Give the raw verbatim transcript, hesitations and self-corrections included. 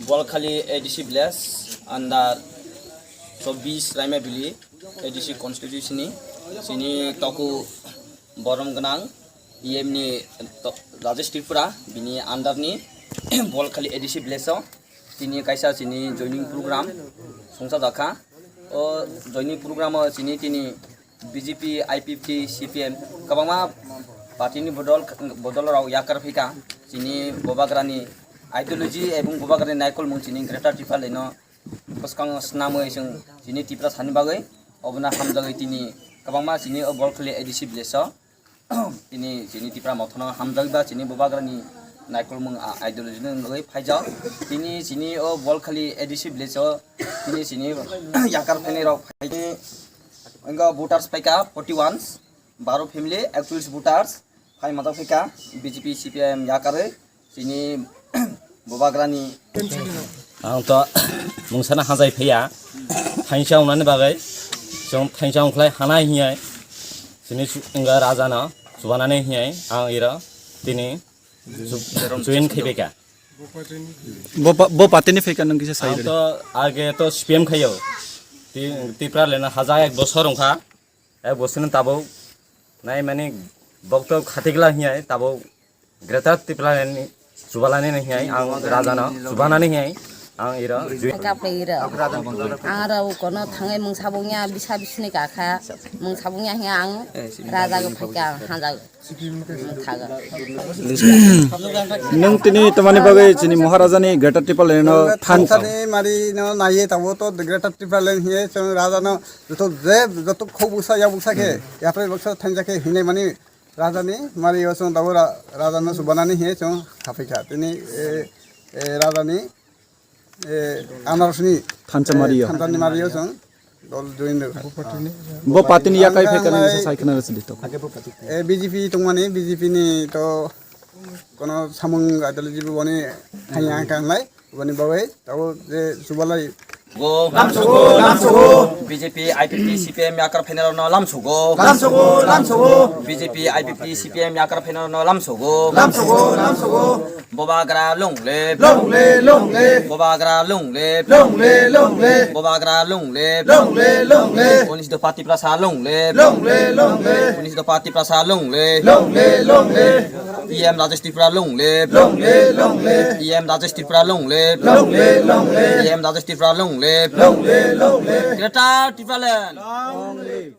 Bolkhali A D C village under chobbish Raimabili A D C constituency ni chini toku borom gwnang E M ni to-, Rajesh Tripura bini under ni Bolkhali A D C village o tini kaisa chini joining program songcha jakha. O joining program o chini tini B J P, I P F T, C P M kwbangma party ni bodol, bodol rok yakar phaikha. Chini Bubagrani ideology ebong Bubagrani naikolmung chini Greater Tipraland no bwskango snamwi chwng chini Tiprasani bagwi obono hamjagwi tini kwbangma chini o Bolkhali A D C village o tini chini Tipra Mothano hamjakba chini Bubagrani naikolmung a-, ideology ni wngwi phaijak. Tini chini o Bolkhali A D C village o tini chini yakar phainai rok phaini wngkha voters phaikha forty one, baro family, ekchollish voters phai majak phaikha B J P C P I M yakarwi. Chini Bubagrani ang to mungsana hajai phaiya, thainsa wngnani bagwi chwng thainsa wngkhlai hana hinwi chini su-, wngkha rajano chubanani hinwi ang iro tini chu-, chuin khaibaikha. Bo pa-, bo patini phaikha nang kisa sai. Ang to age to C P M khaio. Ti-, Tipraland no haja ek bosor wngkha. Ek bosor ni tabuk nai mani bokto khatigla hinwi tabuk Greater Tipraland ni chubalani hinwi ang rajano chubanani hinwi ang iro. Kha phai iro. Ang aro kono thangai mung sabung ya bisa bisni kakha mung sabung ya hinwi ang raja go phaikha ang hanja thago. Nung tini tamani bagwi chini Maharaja ni Greater Tipraland no thansa. Thansani mari no naiye tabo to Greater Tipraland hinwi chwng raja no joto je joto khobuksa yabuksa khe yapre baksa thansa khe hinwi mani Rajani mari o chwng tabuk ra-, rajano chubanani hinwi chwng kha phaikha. Tini, e, e, rajani, e, anarosni, thansa e, mari o. Thansani mari o chwng dol join rwkha. Bo patini yakai phaikha nang sa sai khna rwsidi to. E, B J P tongmani, B J P ni to kono samung ideology bo boni thangya kang lai. Boni bagwi tabuk je chubalai. Go. Lamsogo, lamsogo. B J P, I P F T, C P M yakar phainai rokno lamsogo. Lamsogo, lamsogo. B J P, I P F T, C P M yakar phainai rokno lamsogo. Lamsogo, lamsogo. Bubagra long live. Long live, long live. Bubagra long live. Long live, long live. Bubagra long live. Long live, long live. Unis dopha Tiprasa long live. Long live, long live. Unis dopha Tiprasa long live. Long live, long live. P M Rajesh Tripura long live. Long live, long live. P M Rajesh Tripura long live. Long live, long live. P M Rajesh Tripura long live. Long live, long live. Greater Tipraland. Long live.